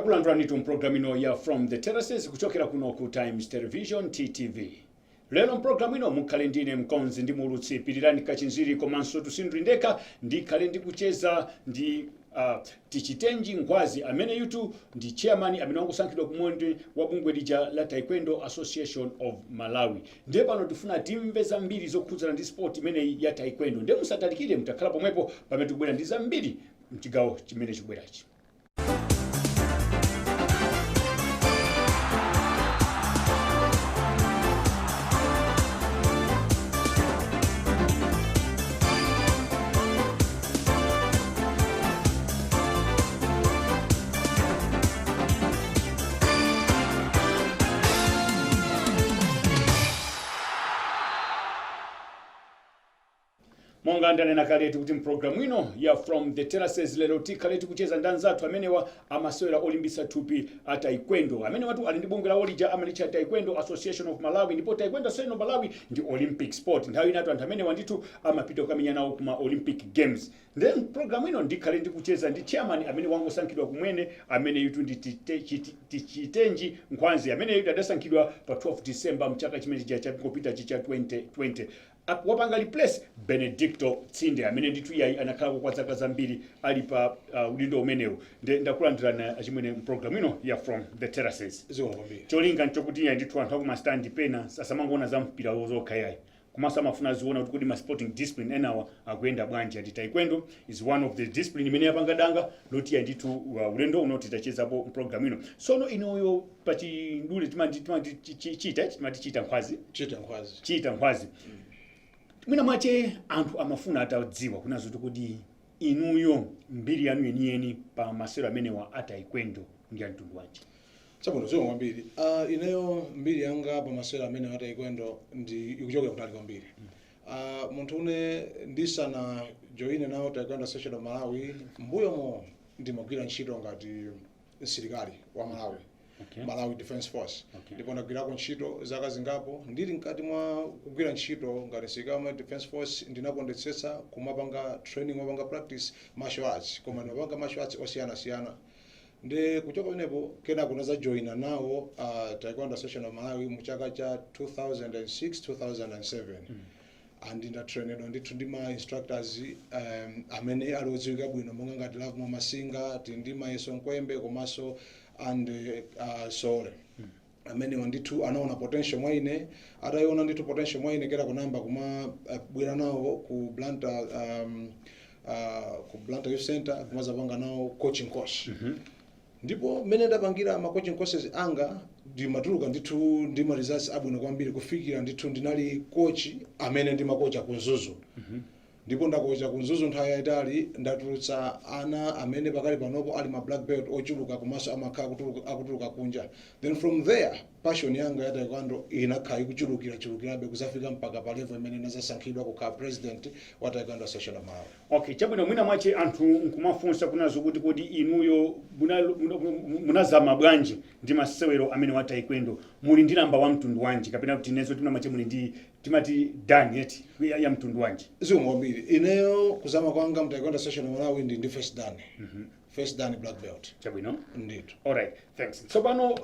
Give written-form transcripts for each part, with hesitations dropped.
Takulandiranitu mpulogalamu ino ya From the Terraces kuchokera kuno ku Times Television, TTV. Lero mpulogalamu ino mukhale ndine mkonzi ndi muulutsi Pirirani Kachinziri, komanso tusinduli ndekha, ndikhale ndikucheza ndi Tichitenji Nkhwazi, amene yutu ndi chairman amene wangosankhidwa kumene wa bungwe lija la Taekwondo Association of Malawi. Ndiye pano tifuna timve zambiri zokhudzana ndi sport imeneyi ya taekwondo. Ndiye musatalikire, mutakhala pomwepo pamene tikubwera ndi zambiri mchigawo chimene chikubwerachi. Monga ndanena kaletu kuti mpulogalamu ino ya From the Terraces lero tikhale tikucheza ndi anzathu amenewa amasewera olimbitsa thupi a taekwondo, amene watu ali ndi bungwe lawo lija amalitcha Taekwondo Association of Malawi. Ndipo Taekwondo Association of Malawi ndi Olympic sport. Nthawi inatu anthu amenewa ndithu amapita kukamenya nawo kuma Olympic Games. Then program ino ndikhale ndikucheza ndi chairman amene wangosankhidwa kumene, amene yutu ndi Tichitenji Nkhwazi, amene yutu adasankhidwa pa 12 December mchaka chimene chija changopita chicha 2020. Wapanga replace Benedicto Tsinde, amene ndithu iyayi anakhalako kwa zaka zambiri ali pa udindo umenewu. Nde ndakulandirani achimwene mpulogalamu ino ya From the Terraces. Zikomo kwambiri. Cholinga nchokuti iyayi ndithu anthu akumastandi pena asamangoona za mpira zokha iyayi, komanso amafuna aziona kuti kodi ma sporting discipline enawa akuyenda bwanji. Ati taekwondo is one of the discipline imene yapanga danga loti iyayi ndithu ulendo uno titachezapo mpulogalamu ino. Sono inoyo pachidule timati chita, timati Chita Nkhwazi. Chita Nkhwazi. Chita Nkhwazi. Mwina mwache anthu amafuna atadziwa kunazo kuti kodi inuyo mbiri yanu yeniyeni pa masewero amenewa a taekwondo ndi ya mtundu wanji? Chabwino, zikomo kwambiri. Ineyo mbiri yanga pa masewero amene a taekwondo ndi ikuchokera kutali kwambiri. Munthu une ndisana joine nawo Taekwondo Association of Malawi, mbuyomo ndimagwira ntchito ngati msilikali wa Malawi, Malawi Defence Force. Ndipo ndagwirako ntchito zaka zingapo. Ndili mkati mwa kugwira ntchito ngati msilikali wa Malawi Defence Force, ndinakondetsetsa kumapanga training, kumapanga practice martial arts, koma ndimapanga martial arts osiyanasiyana. Ndi kuchoka pamenepo kenako nazajoina nawo Taekwondo Association of Malawi mu chaka cha 2006 2007, and ndatrainedwa ndithu ndi ma instructors amene ali odziwika bwino, monga ngati Lovemore Masinga, tili ndi Mayeso Nkwembe komanso and Sole. Amenewa ndithu anaona potential mwa ine. Atayiona ndithu potential mwa ine, kera kunamba kuma bwera nawo ku Blantyre, ku Blantyre Youth Center, kumazapanga nawo coaching course. Ndipo mmene ndapangira ma coaching courses anga, ndimatuluka ndithu ndi ma results abwino kwambiri, kufikira ndithu ndinali coach amene ndimakocha ku Mzuzu. Ndipo ndakocha ku Mzuzu nthawi yayitali, ndatulutsa ana amene pakali panopo ali ma black belt ochuluka, komanso amakhala akutuluka kunja. Then from there passion yanga ya taekwondo inakhala ikuchulukira chulukirabe kuzafika mpaka pa level imene nazasankhidwa kukhala president wa Taekwondo Association of Malawi. Okay, chabwino. Mwina mwache anthu nkumafunsa kunazo kuti kodi inuyo munazama bwanji ndi masewero amene wa taekwondo? Muli ndi namba wa mtundu wanji, kapena kuti nezo timuna mwache muli ndi timati dan yeti ya mtundu wanji? Zikomo kwambiri. Ineyo kuzama kwanga mu Taekwondo Association of Malawi ndi first dan, first dan black belt. Chabwino. Ndithu. Alright, thanks. Tsopano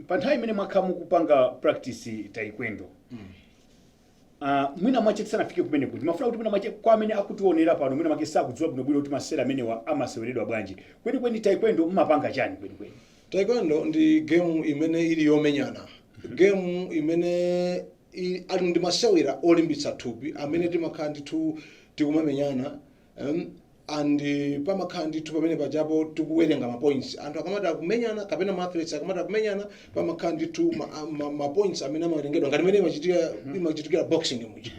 pa nthawi imene mwakhala mukupanga practice taekwondo, mwina mwache tisanafike kumene kuti mafuna kuti mwina mwache kwa amene akutionera pano, mwina mwake sakudziwa bwinobwino kuti masewera amenewa amaseweredwa bwanji kwenikweni, taekwondo mmapanga chani kwenikweni? Taekwondo ndi game imene ili yomenyana, game imene ali ndi masewera olimbitsa thupi amene timakhala ndithu tikumamenyana, and pamakhala ndithu pamene pajapo tikuwerenga ma points. Anthu akamati akumenyana kapena ma athletes akamati akumenyana, pamakhala ndithu ma points amene amawerengedwa ngati mmene imachitikira boxing muja.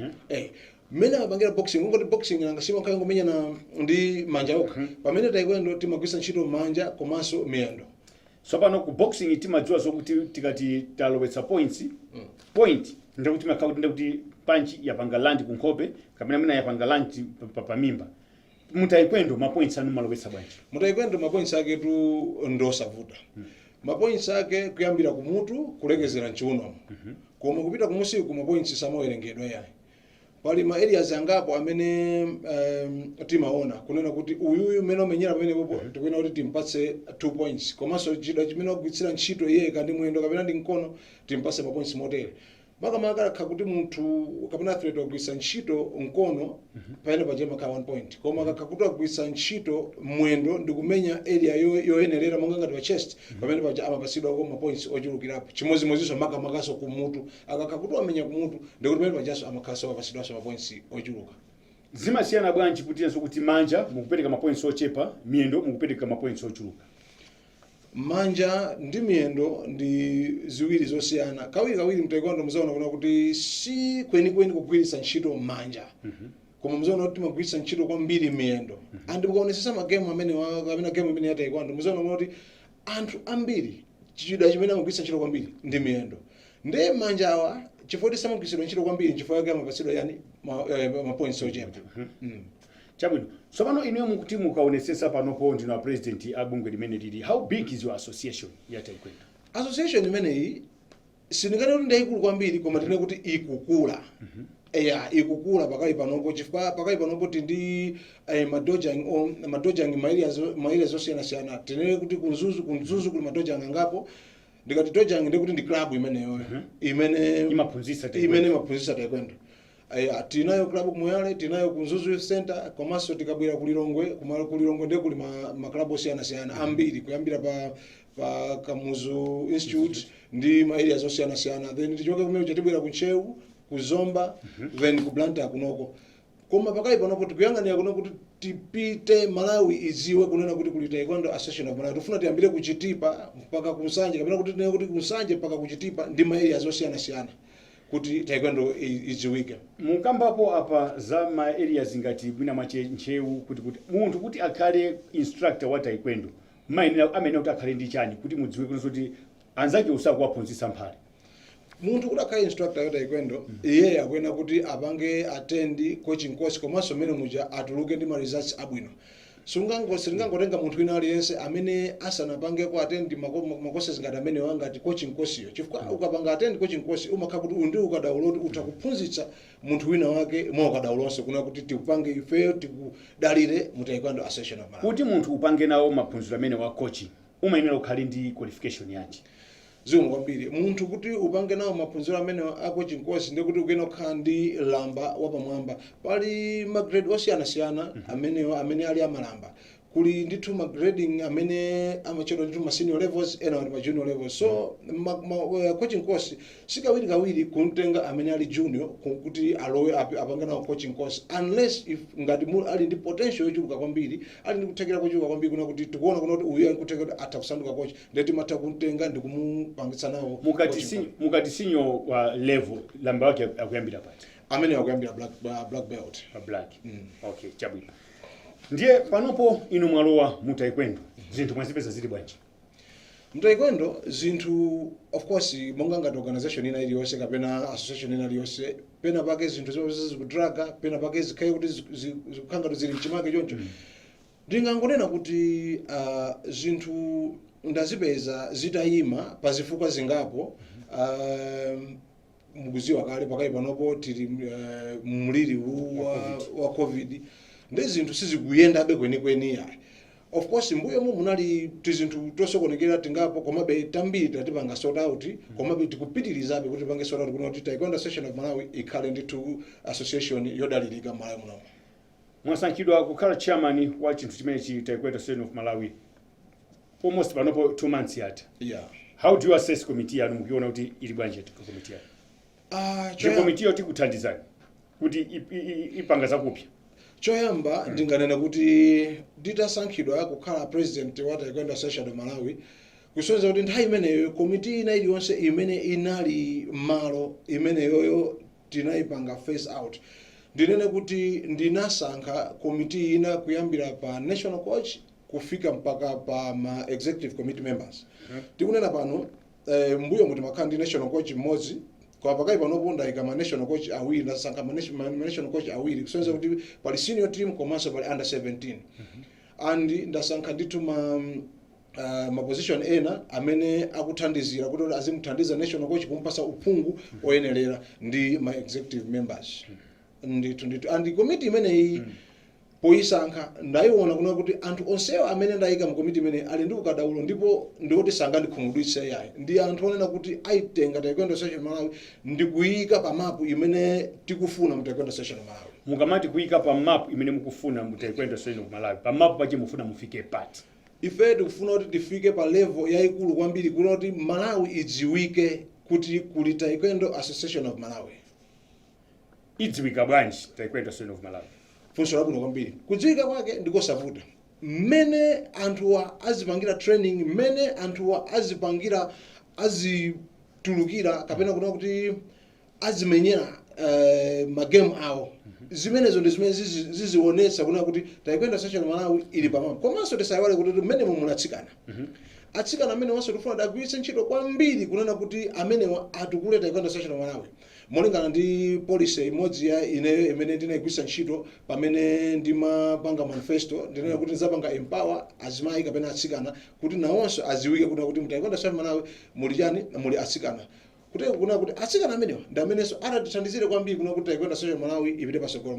Mmene amapangira boxing, kungoti boxing nanga simakhala ngomenyana ndi manja okha, pamene taekwondo timagwiritsa ntchito manja komanso miyendo. Tsopano ku boxing timadziwa zokuti tikati talowetsa points, point ndikuti makhala kuti ndikuti punch yapanga land ku nkhope kapena mwina yapanga land pamimba. Mu taekwondo ma points anu malowetsa bwanji? Mu taekwondo ma points ake tu ndosavuta. Ma points ake kuyambira kumutu kulekezera mchiunomo, koma kupita kumusiku ma points samawerengedwa yayi. Pali ma areas angapo amene timaona kunena kuti uyuyu mmene wamenyera pamenepopo tikuyenera kuti timpatse 2 points, komanso chida chimene wagwiritsira ntchito iye kandi mwendo kapena ndi mkono, timpatse ma points motere. Makamaka akakhala kuti munthu kapena athlete wagwiritsa ntchito mkono, pamene paja imakhala 1 point, koma akakhala kuti wagwiritsa ntchito mwendo ndi kumenya area yoyenerera monga ngati pa chest, pamene paja amapatsidwako ma points ochulukirapo. Chimodzimodzinso makamakaso kumutu, akakhala kuti wamenya kumutu, ndikuti pamene pajanso amakhalanso apatsidwanso ma points ochuluka. Zimasiyana bwanji kutiyenso kuti manja mukupereka ma points ochepa, miyendo mukupereka ma points ochuluka? Manja ndi miyendo ndi ziwiri zosiyana. Kawirikawiri mtaekwondo muzaona kuna kuti si kwenikweni kugwiritsa ntchito manja, koma muzaona kuti timagwiritsa ntchito kwambiri miyendo. And mukaonesesa magemu amene kapena game imene ya taekwondo, muzaona kuna kuti anthu ambiri chida chimene amagwiritsa ntchito kwambiri ndi miyendo. Nde manja awa, chifukwa kuti samagwiritsidwa ntchito kwambiri, nchifukwa yake amapatsidwa yani ma points ochepa. Chabwino. Tsopano inuyo mukuti mukaonesesa panopo ndinu a president a bungwe limene lili, how big is your association ya taekwondo? Association imeneyi sindingati kuti ndiyayikulu kwambiri, koma tinene kuti ikukula. Eya, ikukula pakali panopo, chifukwa pakali panopo tindi madojang ma areas osiyanasiyana. Tinene kuti ku Mzuzu kuli madojang angapo. Ndikati dojang, ndikuti ndi club imeneyoyo imene imaphunzitsa taekwondo. Imene imaphunzitsa taekwondo. Eya, tinayo club ku Moyale, tinayo ku Mzuzu Youth Center, komanso tikabwera ku Lilongwe, ku Lilongwe ndiye kuli ma club osiyanasiyana ambiri, kuyambira pa Kamuzu Institute ndi ma areas osiyanasiyana. Then tichoke kumene tibwera ku Ntcheu, ku Zomba, then ku Blantyre kunoko. Koma pakali panopo tikuyang'anira kuno kuti tipite Malawi idziwe kunena kuti kuli Taekwondo Association of Malawi. Tifuna tiyambire ku Chitipa mpaka ku Nsanje, kapena kuti tinene kuti ku Nsanje mpaka ku Chitipa ndi ma areas osiyanasiyana, kuti taekwondo idziwike. Mukambapo apa za ma areas ngati mwina mwache Ntcheu, kuti munthu kuti akhale instructor wa taekwondo mayenera amene kuti akhale ndi chani, kuti mudziwe kuti anzake usakuwaphunzitsa mphale? Munthu kuti akhale instructor ya taekwondo, iye akuyenera kuti apange attend coaching course, komanso mmene muja atuluke ndi ma results abwino. Sitingangotenga munthu wina aliyense amene asanapangeko attend ma courses ngati amenewa, ngati coaching course iyo, chifukwa ukapanga attend coaching course umakhala kuti uli ndi ukadaulo kuti utha kuphunzitsa munthu wina wake mwa ukadaulo kuna kuti tikupange ifeyo, tikudalire mu Taekwondo Association of Malawi. Kuti munthu upange nawo maphunziro amene wa coaching, umayenera ukhale ndi qualification yanji? Zikomo kwambiri. Munthu kuti upange nawo maphunziro amene a coaching course, ndi kuti ukuyenera kukhala ndi lamba wapamwamba. Pali magrade osiyanasiyana amenewo amene ali amalamba. Kuli ndithu ma grading amene amatchedwa ndithu ma senior levels, ena ndi ma junior levels. So coaching course sikawirikawiri kumtenga amene ali junior kuti alowe apange nawo coaching course, unless if ngati ali ndi potential yochuluka kwambiri, ali ndi kuthekera kochuluka kwambiri, kuna kuti tikuona kuna kuti uyu ali kuthekera kuti atha kusanduka coach, ndiye timatha kumtenga ndi kumupangitsa nawo Mukati coaching course. Mukati senior wa level, lamba wake akuyambira pati? Amene akuyambira black belt. Pa black. Okay, chabwino. Ndiye panopo inu mwalowa mu taekwondo, zinthu mwazipeza zili bwanji? Mtaekwondo zinthu, of course, monga ngati organization ina iliyonse kapena association ina iliyonse, pena pake zinthu zimapeza zikudraga, pena pake zikhale kuti zikukhala ngati zili mchimake choncho. Ndingangonena kuti zinthu ndazipeza zitayima pa zifukwa zingapo. Mukuziwa kale, pakali panopo tili mliri wa COVID, ndi zinthu sizikuyendabe kwenikweni yayi. Of course, mbuyomu munali tizinthu tosokonekera tingapo, komabe tambiri tatipanga sort out, komabe tikupitirizabe kuti tipange sort out kuno kuti Taekwondo Association of Malawi ikhale ndithu association yodalirika m'Malawi munomu. Mwasankhidwa kukhala chairman wa chinthu chimenechi, Taekwondo Association of Malawi, almost panopo 2 months yatha. Yeah. How do you assess committee yanu? Mukuiona kuti ili bwanji committee yanu? Ndi committee yo tikuthandizani kuti ipanga zakupya? Choyamba ndinganena kuti nditasankhidwa kukhala president wa Taekwondo Association of Malawi, kusonyeza kuti nthawi imeneyo komiti ina iliyonse imene inali malo imeneyoyo tinayipanga phase out. Ndinene kuti ndinasankha komiti ina kuyambira pa national coach kufika mpaka pa ma executive committee members. Tikunena pano, mbuyo muti makhala ndi national coach mmodzi, koma pakali panopo ndayika ma national coach awiri, ndasankha ma national coach awiri, kusonyeza kuti pali senior team komanso pali under 17. And ndasankha ndithu ma position ena amene akuthandizira kuti azimuthandiza national coach kumpasa uphungu oyenerera ndi ma executive members. Ndithu ndithu, and komiti imeneyi poyisankha ndayiona kuna kuti anthu onsewa amene ndayika mu komiti imene ali ndi ukadaulo ndipo ndiwoti sangandikhumudwitse yayi. Ndi anthu onena kuti ayitenga Taekwondo Association Malawi ndikuyika pa mapu imene tikufuna mu Taekwondo Association Malawi. Mukamati kuyika pa map imene mukufuna mu Taekwondo Association of Malawi, pa map pache mufuna mufike pati? Ife tikufuna kuti tifike pa level yayikulu kwambiri, kuna kuti Malawi idziwike kuti kuli Taekwondo Association of Malawi. Idziwika bwanji Taekwondo Association of Malawi? Funso labwino kwambiri. Kudziwika kwake ndikosavuta. Mmene anthuwa azipangira training, mmene anthuwa azipangira, azitulukira kapena kuna kuti azimenyera magemu awo, zimenezo ndi zimene zizionetsa kuna kuti Taekwondo Association Malawi ili pamwamba. Komanso tisayiwale kuti mmene muli atsikana, atsikana amene wanso tifuna agwiritse ntchito kwambiri kunena kuti amenewa atukule Taekwondo Association Malawi, molingana ndi policy imodzi ya ineyo imene ndinayigwiritsa ntchito pamene ndimapanga manifesto. Ndinena kuti ndizapanga empower azimayi kapena atsikana kuti nawonso aziwike kuna kuti mu Taekwondo Association Malawi muli chani? Muli atsikana. Kuteko kuna kuti atsikana amenewa ndi amenenso atatithandizire kwambiri kuna kuti Taekwondo Association Malawi ipite patsogolo.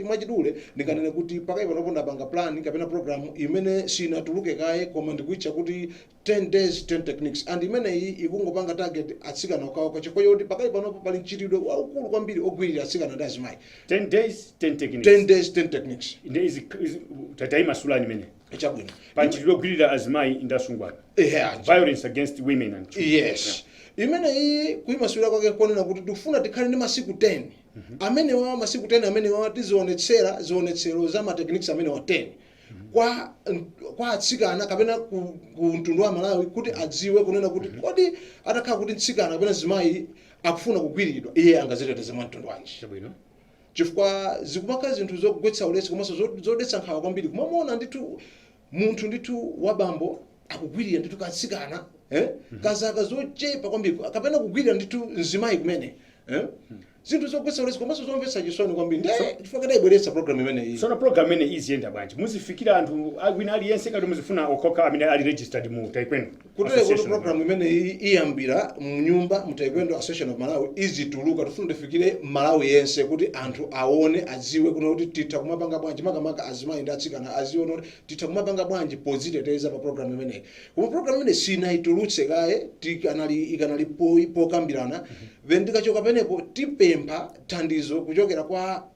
Mwachidule ndinganene kuti pakali panopo ndapanga plan kapena program imene sinatuluke kaye, koma ndikuitcha kuti 10 days 10 techniques, and imeneyi ikungopanga target atsikana okhaokha, chifukwa choti pakali panopo pali mchitidwe waukulu kwambiri ogwirira atsikana ndi azimayi. 10 days 10 techniques. 10 days 10 techniques. Ndi izi tatayimasulani imene. Chabwino. Pa mchitidwe ogwirira azimayi ndi asungwana. Ehe. Violence against women and children. Yes, imeneyi kuyimasulira kwake konena kuti tikufuna tikhale ndi masiku 10 amenewa. Masiku 10 amenewa tizionetsera zionetsero za ma techniques amenewa 10 kwa atsikana kapena ku mtundu wa Malawi, kuti adziwe kunena kuti kodi atakhala kuti mtsikana kapena zimayi akufuna kugwiridwa, iye angaziteteze mwa mtundu wanji? Chabwino. Chifukwa zikumakhala zinthu zogwetsa ulesi komanso zodetsa nkhawa kwambiri kumamuona ndithu munthu ndithu wabambo akugwirira ndithu katsikana, eh? Kazaka zochepa kwambiri, kapena kugwirira ndithu mzimayi kumene, eh? Zinthu zogwetsa ulesi komanso zomvetsa chisoni kwambiri. Ndiye chifukwa kadayibweretsa program imeneyi. Tsono program imene iziyenda bwanji? Muzifikira anthu wina aliyense kati muzifuna okhaokha amene ali registered mu Taekwondo Kutero kuti Association? Program imeneyi iyambira mnyumba mu Taekwondo Association of Malawi, izituluka. Tifuna tifikire Malawi yense kuti anthu aone, adziwe kuno kuti titha kumapanga bwanji, makamaka azimayi ndi atsikana azione kuti titha kumapanga bwanji podziteteza pa program imeneyi. Koma program imeneyi sinayitulutse kaye, tikanali ikanali pokambirana. Then tikachoka penepo tipempha thandizo kuchokera kwa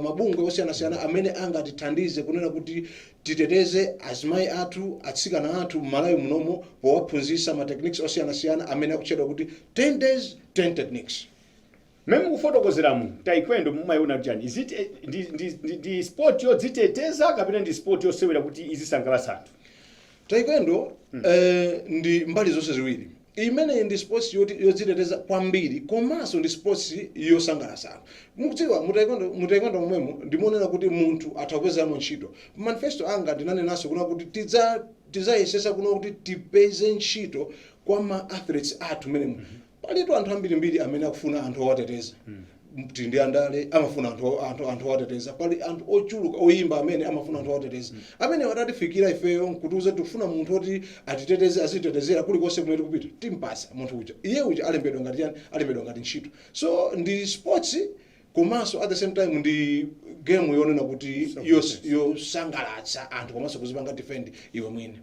mabungwe osiyanasiyana amene angatithandize kunena kuti titeteze azimayi athu, atsikana athu m'Malawi munomo, powaphunzitsa ma techniques osiyanasiyana amene akutchedwa kuti 10 days 10 techniques. Mmene mukufotokozeramu, taekwondo mumayiona chani? Is it ndi sport yodziteteza kapena ndi sport yosewera kuti izisangalatsa anthu? Taekwondo ndi mbali zonse ziwiri. Imeneyi ndi sports yoti yodziteteza kwambiri, komanso ndi sports yosangalatsa anthu. Mukudziwa, mu taekwondo momwemo ndimonena kuti munthu atha kupezamo ntchito. Manifesto anga ndinanenanso kuna kuti tidzayesesa kuno kuti tipeze ntchito kwa ma athletes athu menemo. Palitu anthu ambirimbiri amene akufuna anthu owateteza. Tili ndi andale amafuna anthu owateteza. Pali anthu ochuluka oyimba amene amafuna anthu owateteza, amene atatifikira ifeyo nkutiuza tikufuna munthu oti atiteteze, azitetezera kulikonse kumene tikupita, timpasa munthu uja. Iye uja alembedwa ngati chani? Alembedwa ngati ntchito. So ndi sports, komanso at the same time ndi game yonena kuti yosangalatsa anthu komanso kuzipanga defend iwe mwini.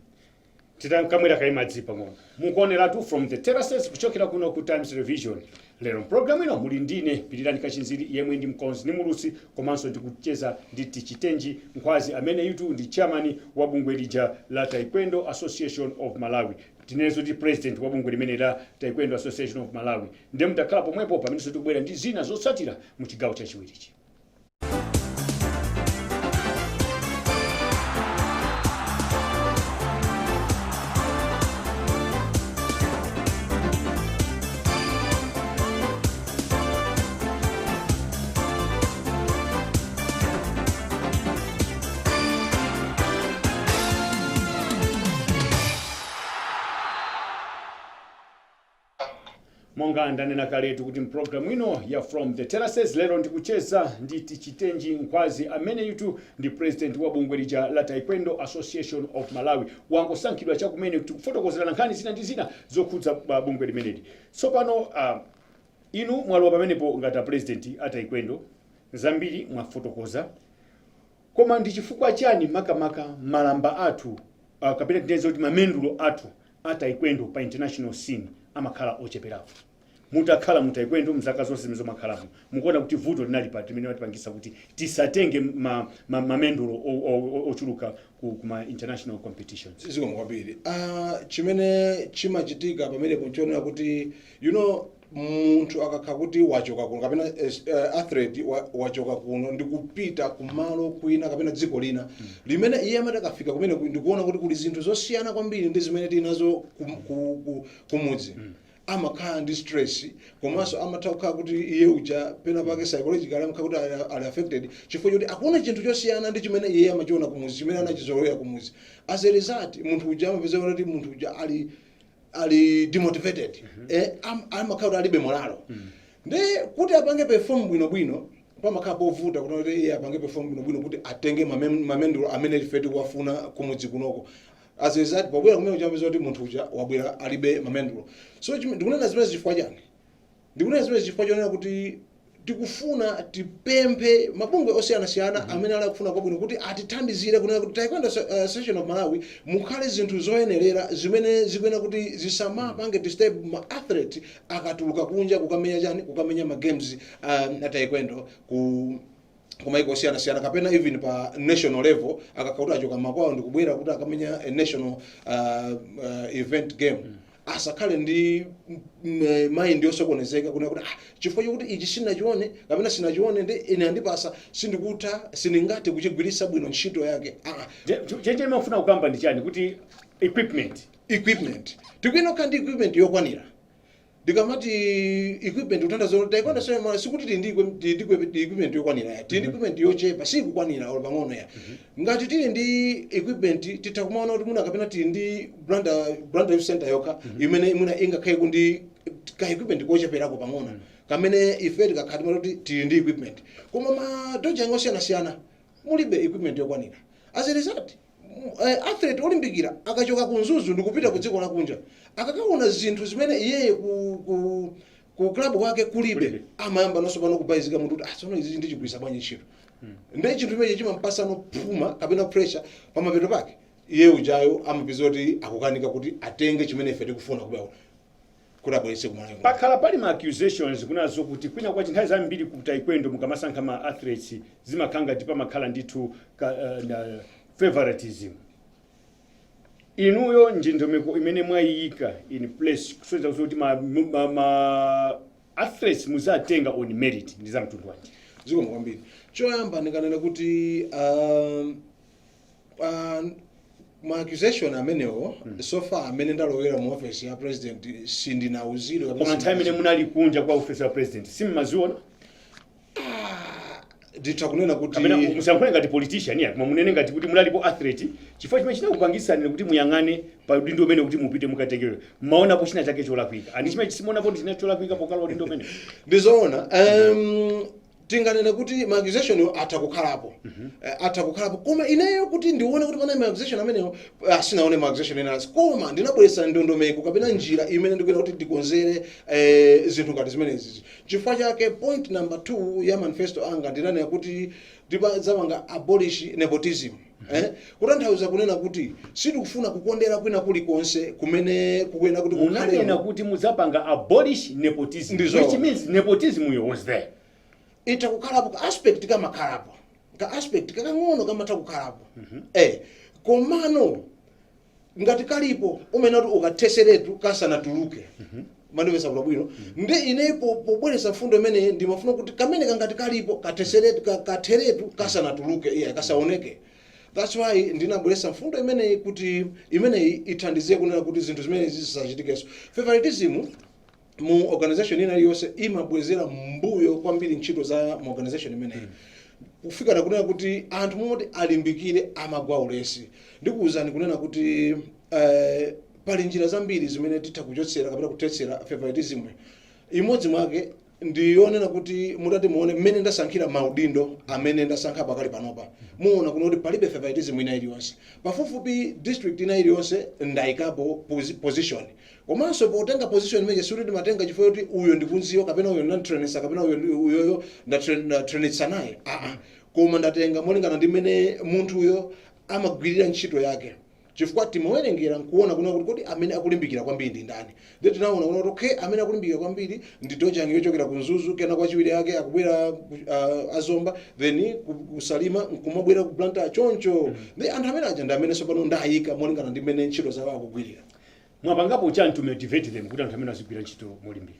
Titankamwera kaye madzi pang'ono. Mukuoneratu From the Terraces kuchokera kuno ku Times Television. Lero mpulogalamu ino muli ndine Pirirani Kachinziri, yemwe ndi mkonzi ndi mulutsi, komanso ndikucheza ndi Tichitenji Nkhwazi, amene yutu ndi chairman wa bungwe lija la Taekwondo Association of Malawi, tinenso ndi president wa bungwe limene la Taekwondo Association of Malawi. Ndiye mutakhala pomwepo pamenenso tikubwera ndi zina zotsatira mu chigawo chachiwirichi. Monga ndanena kaletu kuti mpulogalamu ino ya From the Terraces lero ndikucheza ndi Tichitenji Nkhwazi, amene yutu ndi president wa bungwe lija la Taekwondo Association of Malawi, wangosankhidwa chakumene. Tikufotokozerana nkhani zina ndi zina zokhudza bungwe limeneli. Tsopano inu mwalowa pamenepo ngati a president a taekwondo. Zambiri mwafotokoza, koma ndi chifukwa chani makamaka malamba athu, kapena tinene kuti mamendulo athu a taekwondo pa international scene amakhala ocheperapo? Mutakhala mu taekwondo mzaka zonse zimene zomakhalamo, mukuona kuti vuto linali pati limene latipangisa kuti tisatenge mamendulo ochuluka kuma international competitions? Zikomo kwambiri. Chimene chimachitika pamenepo nchonena kuti munthu akakhala kuti wachoka kuno kapena athlete wachoka kuno ndikupita kumalo kwina kapena dziko lina limene iye amati akafika kumene ndikuona kuti kuli zinthu zosiyana kwambiri ndi zimene tili nazo kumudzi, amakhala ndi stress, komanso amatha kukhala kuti iye uja pena pake psychologically amakhala kuti ali affected chifukwa choti akuona chinthu chosiyana ndi chimene iye amachiona kumuzi, chimene anachizolowera kumuzi. As a result, munthu uja amapeza kuti munthu uja ali demotivated, amakhala kuti alibe morale. Ndi kuti apange perform bwinobwino pamakhala povuta kuti iye apange perform bwinobwino kuti atenge mamendulo amene ife tikuwafuna kumudzi kunoko. As a result, pobwera kumene uchapeza kuti munthu uja wabwera alibe mamendulo. So ndikunena zimene chifukwa chani? Ndikunena zimene chifukwa chonena kuti tikufuna tipemphe mabungwe osiyanasiyana amene ali akufuna kwabwino kuti atithandizire kunena kuti Taekwondo Association of Malawi mukhale zinthu zoyenerera zimene zikuyenera kuti zisamapange disturb ma athlete akatuluka kunja kukamenya chani, kukamenya ma games a taekwondo ku kumaiko osiyanasiyana kapena even pa national level, akakhala kuti achoka makwawo ndikubwera kuti akamenya a national event game, asakhale ndi mind yosokonezeka kunena kuti, "Ah, chifukwa chokuti ichi sinachione kapena sinachione ndi ine andipasa, sindikutha, sindingathe kuchigwiritsa bwino ntchito yake." Ah. Chenje mafuna kukamba ndi chani? Kuti equipment? Equipment, tikuyenera kukhala ndi equipment yokwanira. Ndikamati equipment, kutanthauza kuti taekwondo sema sikuti tili ndi equipment yokwanira ya, tili ndi equipment yochepa, sikukwanira olo pang'ono ya. Ngati tili ndi equipment, titha kumaona kuti muna kapena tili ndi Blantyre Youth Center yokha imene mwina ingakhale kundi ka equipment kocheperako pang'ono kamene ife tikakhala timati kuti tili ndi equipment, koma ma dojang osiyanasiyana mulibe equipment yokwanira. As a result, athlete olimbikira akachoka ku Mzuzu ndikupita ku dziko lakunja, akakaona zinthu zimene iyeye ku club kwake kulibe, Kulibe. amayamba nonso pano kubayizika munthu kuti, "Ah, tsono izi ndichigwirisa bwanji ntchito?" Ndi chinthu chimene chimampasa no phuma kapena pressure. Pamapeto pake iye ujayo amapeza kuti akukanika kuti atenge chimene ife tikufuna kubwera kuti abweretse kumalawi kuno. Pakhala pali ma accusations kunazo kuti kwina kwa nthawi zambiri ku taekwondo mukamasankha ma athletes zimakhala ngati pamakhala ndithu na favoritism. Inuyo ndondomeko imene mwayiyika in place kusonyeza kuti ma athletes muzatenga on merit ndi za mtundu wanji? Zikomo kwambiri. Choyamba ndikanena kuti ma accusation amenewo, so far amene ndalowera mu office ya president sindinauzidwe kapena Koma nthawi imene munali kunja kwa office ya president simmaziona? Nditha kunena kuti Kapena musayankhule ngati politician ya, koma munene ngati kuti munalipo athlete, chifukwa chimene chinakupangisani kuti muyang'ane pa udindo umene kuti mupite mukatengewe, mmaonapo china chake cholakwika ani chimene simuonapo ndi china cholakwika pokala udindo umene? Ndizoona, tinganene kuti ma accusation atha kukhalapo, atha kukhalapo, koma ineyo kuti ndione kuti panali ma accusation amenewo, sinaone ma accusation ena, koma ndinabweretsa ndondomeko kapena njira imene ndikuyenera kuti ndikonzere zinthu ngati zimenezi. Chifukwa chake point number 2 ya manifesto anga ndinanena kuti ndipazapanga abolish nepotism, kutanthauza kunena kuti sitikufuna kukondera kwina kulikonse kumene kukuyenera kuti Munanena kukhalemo. kuti mudzapanga abolish nepotism, Ndizoona. which means nepotism yo was there. Itha kukhalapo, ka aspect kamakhalapo, ka aspect kakang'ono kamatha kukhalapo, komano ngati kalipo umene kuti ukatheseretu kasanatuluke. Mandipesa bwino? Ndi ine pobweretsa mfundo imene ndimafuna kuti kamene kangati kalipo katheseretu, katheretu kasanatuluke, iya, kasaoneke. That's why ndinabweretsa mfundo imeneyi kuti imeneyi ithandize kunena kuti zinthu zimene zisachitikenso. Favoritism mu organization ina iliyonse imabwezera mbuyo kwambiri ntchito za mu organization imeneyi, kufika na kunena kuti anthu moti alimbikire amagwa ulesi. Ndikuwuzani kunena kuti pali njira zambiri zimene titha kuchotsera kapena kuthetsera favoritism. Imodzi mwake Ndiyonena kuti mutati muone mmene ndasankhira maudindo amene ndasankha pakali panopa, muona kuno kuti palibe favoritism ina iliyonse. Pafupifupi district ina iliyonse ndayikapo position. Komanso potenga position imene, sikuti ndimatenga chifukwa kuti uyo ndikunziwa, kapena uyo ndantrainisa, kapena uyo uyoyo ndatrainitsa naye, aa, koma ndatenga molingana ndi mmene munthuyo amagwirira ntchito yake, chifukwa timawerengera nkuona kuna kuti kodi amene akulimbikira kwambiri ndi ndani. Ndi tinaona kuna kuti okay, amene akulimbikira kwambiri ndi dojang yochokera ku Mzuzu, kena kwachiwiri ake akubwera azomba, then kusalima, nkumabwera ku Blantyre choncho. Ndi anthu amene aja ndi amene tsopano ndayika molingana ndi mmene ntchito zawo akugwirira. Mwapangapo chani to motivate them kuti anthu amene azigwira ntchito molimbika?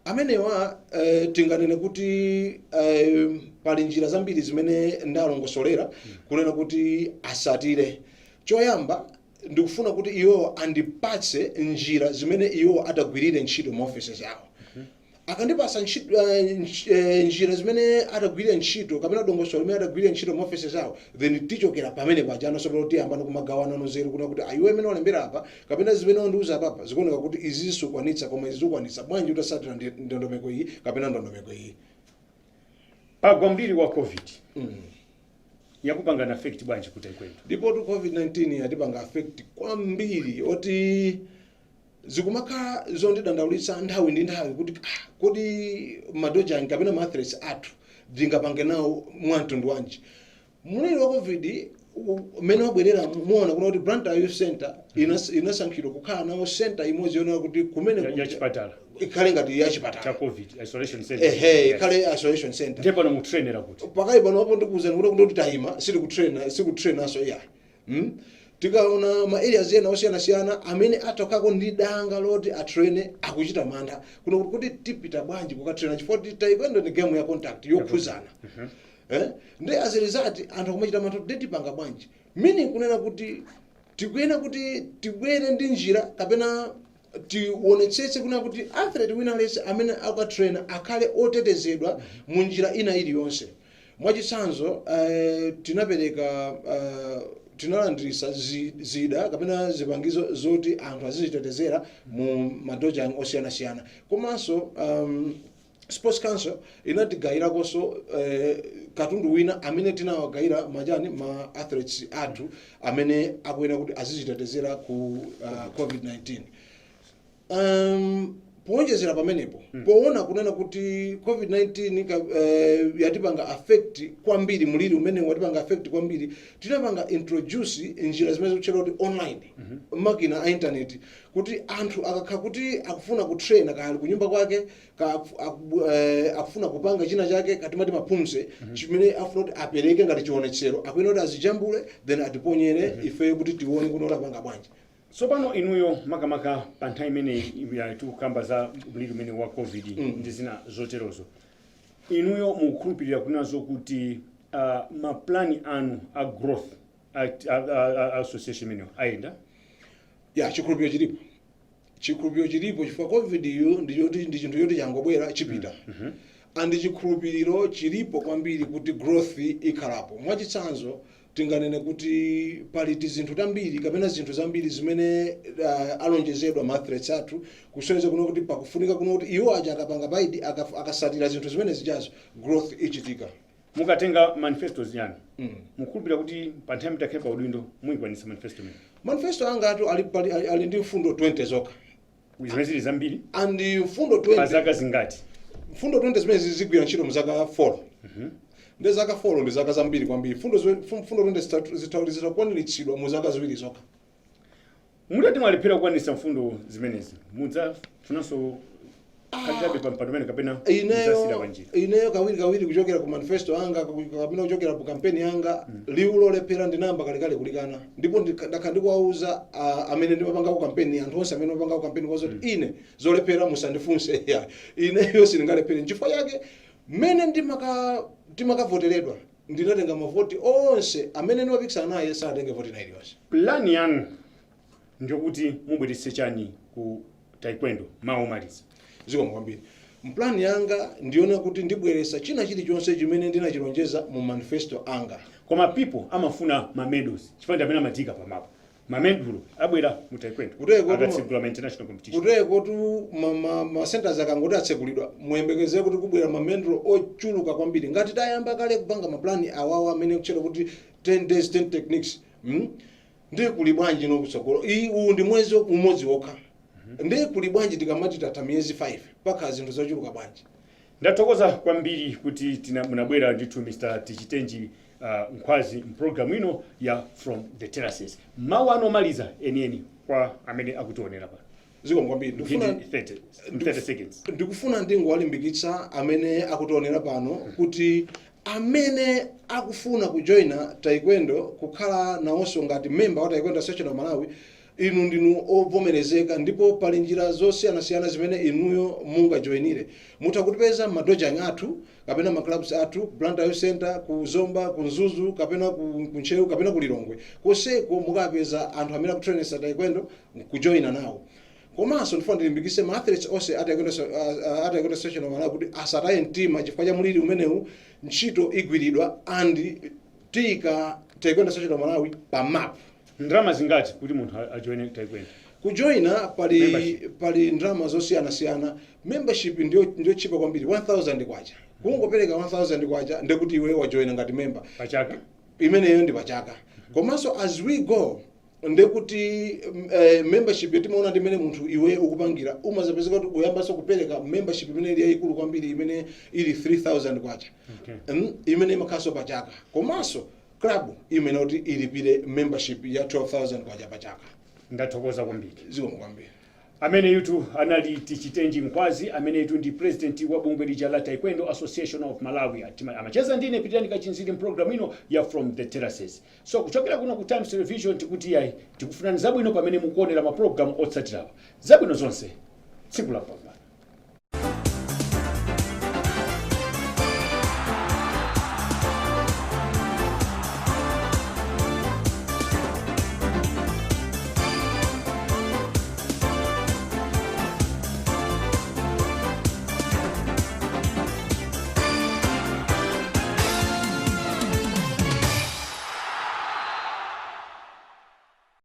Amenewa tinganene kuti pali njira zambiri zimene ndalongosolera kunena kuti asatire. Choyamba, ndikufuna kuti iwo andipatse njira zimene iwo atagwirire ntchito ma offices awo. Akandipasa njira zimene atagwirire ntchito kapena dongosolo limene atagwirire ntchito ma offices awo, then tichokera pamene pajano sopano tiyamba kumagawana nzeru kuna kuti ayiwe amene walembera apa kapena zimene wandiuza apapa zikuoneka kuti izi zikwanitsa, koma izi zikwanitsa bwanji utasatira ndondomeko iyi kapena ndondomeko iyi? Pagwa mliri wa COVID, yakupangana affect bwanji ku taekwondo? Ndipo tu COVID-19 yatipanga affect kwambiri, oti zikumakhala zondidandaulitsa nthawi ndi nthawi kuti kodi madojang kapena ma athletes athu ndingapange nawo mwamtundu wanji? Mliri wa COVID mmene wabwerera, muona kuna kuti Blantyre Youth Center inasankhidwa kukhala nawo center imodzi yonena kuti kumene ya chipatala. Ikhale ngati ya chipatala. Cha COVID isolation center. Ehe, ikhale isolation center. Ndiye pano mukutrainera kuti? Pakali panopo ndikuwuzani kuti kuti tayima, sitikutraina, sikutrainanso iyayi. Tikaona ma areas ena osiyanasiyana amene atokako ndi danga loti atraine, akuchita mantha kuno kuti tipita bwanji kukatraina, chifukwa kuti taekwondo ndi game ya contact, yokhuzana, eh? Ndi as a result anthu akumachita mantha kuti tipanga bwanji, meaning kunena kuti tikuyenera kuti tibwere ndi njira kapena tionetsetse kunena kuti athlete wina aliyense amene akatraina akhale otetezedwa mu njira ina iliyonse. Mwachitsanzo, tinapereka tinalandirisa zida kapena zipangizo zoti anthu azizitetezera mu madojang osiyanasiyana. Komanso Sports Council inatigayirakonso katundu wina amene tinawagayira majani ma athletes athu amene akuyenera kuti azizitetezera ku COVID-19. Powonjezera pamenepo, poona kunena kuti COVID-19 yatipanga affect kwambiri, mliri umene watipanga affect kwambiri, tinapanga introduce njira zimene zikutchedwa kuti online, makina a internet, kuti anthu akakhala kuti akufuna kutraina, kali kunyumba kwake, ka akufuna kupanga china chake katimati maphunse, chimene afuna kuti apereke ngati chionetsero, akuyenera kuti azijambule, then atiponyere ifeyo kuti tione kuti apanga bwanji. Tsopano inuyo, makamaka pa nthawi imeneyi ya tikukamba za mliri umene wa COVID ndi zina zoterozo, inuyo mukukhulupirira kunazo kuti maplani anu a growth a association imeneyo ayenda? Ya, chikhulupiriro chilipo, chikhulupiriro chilipo, chifukwa COVID yu ndi ndi chinthu choti changobwera, chipita, and chikhulupiriro chilipo kwambiri kuti growth ikhalapo. Mwachitsanzo, tinganene kuti pali tizinthu tambiri kapena zinthu zambiri zimene alonjezedwa ma athletes athu, kusonyeza kuno kuti pakufunika kuno kuti iwo aja akapanga paidi akasatira zinthu zimene zichazo, growth ichitika. Mukatenga manifestos yanu, mukhulupirira kuti pa nthawi mutakhala pa udindo muyikwanitsa manifesto imene? Manifesto anga atu ali ndi mfundo 20 zokha. Zimene zili zambiri. And mfundo pa 20 zaka zingati? Mfundo 20 zimene zigwira ntchito mu zaka 4. Ndi zaka 4 ndi zaka zambiri kwambiri. Mfundo 20 zitakwaniritsidwa mu zaka 2 zokha. Mutati mwalephera kukwanitsa mfundo zimenezi, mudzafunanso khalirabe pa mpando umene kapena mudzasiyira Ineyo panjira? Ineyo kawiri kawiri kuchokera ku manifesto anga kapena kuchokera ku kampeni yanga, liwu lolephera ndinayamba kalekale kulikana. Ndipo ndakhala ndikuwauza amene ndimapangako kampeni, anthu onse amene ndimapangako kampeni, kwaza kuti ine zolephera musandifunse. Ya, ineyo sindingalephere. Nchifukwa chake mmene ndimakavoteredwa ndinatenga mavoti onse, amene ndimapikisana naye sanatenge voti ina iliyonse. Plan yanu ndikuti mubweretse chani ku taekwondo, mawu omaliza? Zikomo kwambiri. Mpulani yanga ndiona kuti ndibweresa china chilichonse chimene ndinachilonjeza mu manifesto anga. Koma people amafuna ma medals, chifukwa ndi amene amatika pamapo. Mamendulo abwera mu taekwondo Kuteko akatsegula ma international competition. Kuteko tu ma centers akangoti atsekulidwa, muyembekezere kuti kubwera mamendulo ochuluka kwambiri. Ngati tayamba kale kupanga maplani awawa amene kutchedwa kuti 10 days 10 techniques, Ndi kuli bwanji nokutsogolo? Uwu ndi mwezi umodzi wokha. Ndi kuli bwanji tikamati tatha miyezi 5, pakhala zinthu zochuluka bwanji? Ndathokoza kwambiri kuti munabwera ndithu, Mr Tichitenji Nkhwazi, mpulogalamu ino ya From the Terraces. Mawu anu omaliza enieni kwa amene akutionera pano. Zikomo kwambiri. Mphindi 30, 30 seconds. Ndikufuna ndingowalimbikitsa amene akutionera pano kuti amene akufuna kujoina taekwondo, kukhala nawonso ngati member wa Taekwondo Association of Malawi, inu ndinu ovomerezeka ndipo pali njira zosiyanasiyana zimene inuyo mungajoinire. Mutha kutipeza m'madojang athu kapena ma clubs athu, Blantyre Youth Center, ku Zomba, ku Mzuzu, kapena ku Ntcheu, kapena ku Lilongwe. Konseko mukapeza anthu amene akutrainesa taekwondo, kujoina nawo. Komanso ndifuna ndilimbikitse ma athletes onse a Taekwondo Association of Malawi kuti asataye mtima chifukwa cha mliri umenewu. Ntchito igwiridwa and tiyika Taekwondo Association of Malawi pa map. Ndalama zingati kuti munthu ajoine taekwondo? Kujoina pali Membership. Pali ndalama zosiyanasiyana. Membership ndiyo chipa kwambiri, 1000 kwacha. Kungopereka 1000 kwacha ndekuti iwe wajoina ngati member. Pachaka? Imeneyo ndi pachaka. Komanso as we go, ndekuti membership timaona ndi imene munthu iwe ukupangira, umazapezeka kuti uyambanso kupereka membership imene ili yayikulu kwambiri, imene ili 3000 kwacha, imene imakhalanso pachaka. Komanso club imene kuti ilipire membership ya 12,000 kwacha pachaka. Ndathokoza kwambiri. Zikomo kwambiri. Amene yutu anali Tichitenji Nkhwazi, amene yutu ndi president wa bungwe lija la Taekwondo Association of Malawi. Amacheza ndine Pitirani Kachinziri mpulogalamu ino ya From the Terraces. So kuchokera kuno ku Times Television tikuti yayi, tikufunani zabwino pamene mukuonera mapulogalamu otsatirawa. Zabwino zonse, tsiku la mpambano.